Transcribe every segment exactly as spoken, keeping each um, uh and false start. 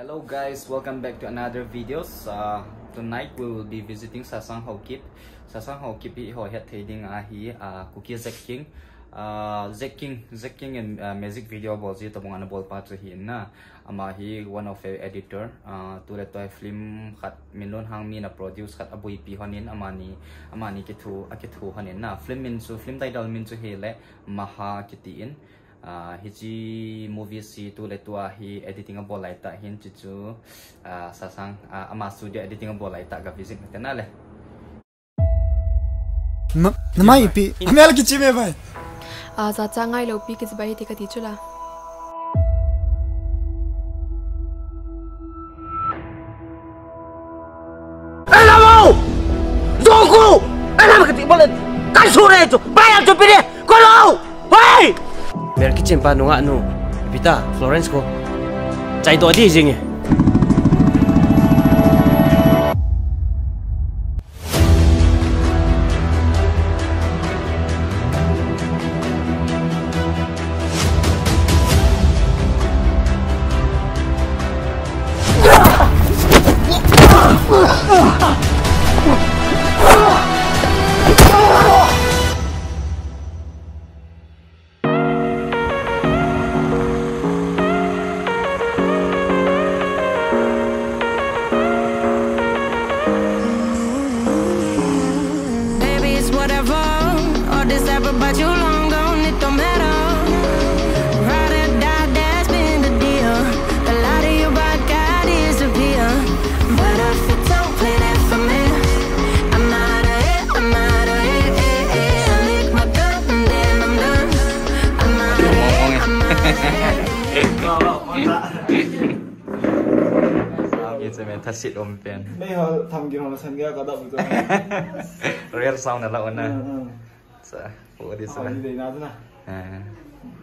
Hello guys, welcome back to another videos. Uh, tonight we will be visiting Sasang Haokip. Sasang Haokip hi ho het thei ding ahi, uh, Kuki Zek King. Uh, Zek King, Zek King in, uh, music video bol ji tabang ana bol pa chu hi na. Ama hi one of a editor. Uh, tu le tu a film khat Minlun Hangmi na produce khat a buipi honin amani, amani kithu, a kithu honin na. Film min chu, film title min chu hi le Maha kiti in. Ah, hichi movie si tu le tu a hi editing a bol lai ta hin chi chu, ah, Sasang, ah, ama studio editing a bol lai ta ka visit na te na le. Na, na mai pi. Mel kichi me bai. Ah, za cha ngai lo pi kichi bai ti ka ti chu la. Hello! Zoku! Hello, kati bole. Kan sure chu. Bayar chu pide. Kolo! Hei! Mer kitchen pa nunga nu. Pita, Florence ko. Chai to di jing e. Baby, it's whatever. All this ever, but you long gone, it don't matter. Ride or die, that's been the deal. The light of your body disappear. But if you don't play that for me, I'm outta here, I'm outta here, eh, eh. I lick my gun and then I'm done. I'm outta here, I'm outta here. Sound ki che me thasit um pen. Mei ho tham ki ho na san ga ka da bu to. Real sound na la ona. Mm, mm. Sa, o di sa. Ah, ni dei na tu na. Ah.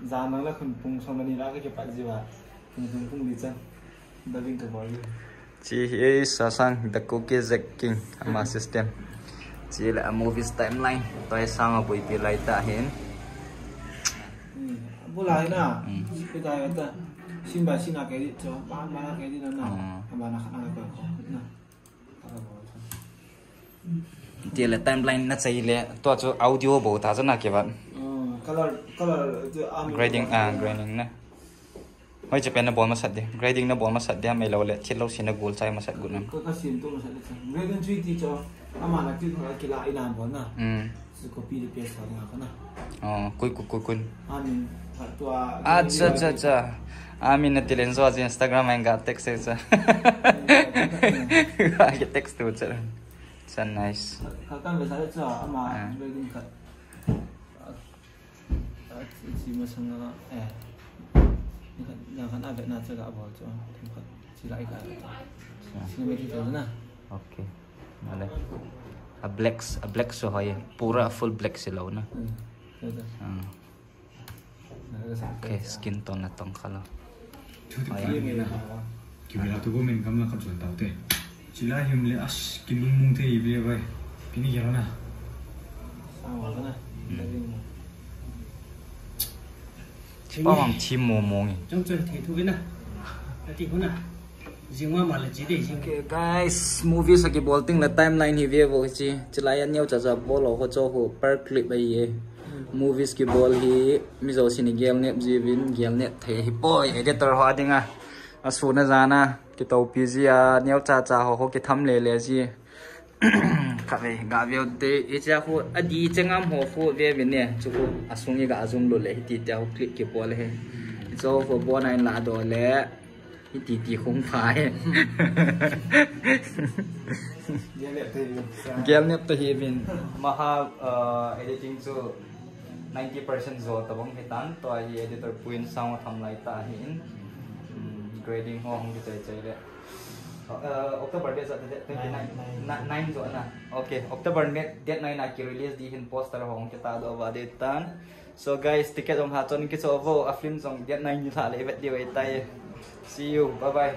Za nang la khun pung song ni la ka ke pat ji ba. Pung pung pung di chan. Da ding ka bol. Chi hi Sasang the Kuki Zek King ama system. Chi le a movies timeline. Toi sang a buipi lai ta hin. Hmm, bu lai na. Hmm. Pi ta ta. Sin ba sin a ke di cho, ba ba ke di na na. Hmm. Ba na kha na ko ko na. Ti le timeline na chai le, tua chu audio bo ta chu na ke ban. Hmm, color, color, chu am grading, ah, grading na. Hoi, che pen na bol masat de. Grading na bol masat de, mai lo le, thil lo si na gol chai masat gun nam. Ka, ka sim tu masat le cha. Grading chu ti cho. Ama na ti ka kila ina bol na. Hmm. Su copy le paste ka na ka na. Oh, kui, kui, kui, kui. Amin, tua. Acha, acha, acha. Amin na tilen zo Instagram ang ga text sa. Ga text tu cha. Cha nice. Ka kan le sa cha ama grading ka. Chi masanga, eh, ni khat, ni khat a vetna chu ka bol chu, themkhat, chi lai ka. Chi na me ki chu na. Okay. Male. A black, a black so hoi, pura full black si lo na. Hmm. Ah. Okay, skin tone na tong kha lo. Chu ti pi nge na. Camera tu ko min kam la kap chon tau te. Chila him le as kilung mung te ibe bai. Pini kya na. Sa wa na. Pa wang chi mo mo ngi. Chong chon the thu na. Ati hu na. Jing wa ma le chi de jing. Okay, guys, movies a kibol ting le timeline hi ve vo chi. Chilai a neo cha cha bol lo ho cho ho per clip ai ye. Movies kibol hi mi jo sini gel nep jivin, gel nep thei hi poi, editor ho dinga. A su na jana, kitopi ji a, neo cha cha ho ho kitham le le ji. Kha ve, ga veu te, i cha khu, a di che ngam ho khu ve ve ne, chu khu, a sung i ga zoom lo le, hiti te ho clip kibol he. Cho khu bo na in la do le. Hiti ti khung pha e. Gel nep ta hi. Gel nep ta hi vin. Maha, uh, editing chu ninety percent jo tabang hi tan. Tua hi editor puin sound tham lai ta hin. Mm, grading ho hong ki chai chai le. Uh, October date sa date twenty nine. Nine, nine. Na, nine jo na. Okay, October date nine a ki release di hin poster hong ki ta do va de tan. So guys, ticket jong ha chon kicho vo, a film jong date nine ni lha le vet diu ahitai. See you, bye bye.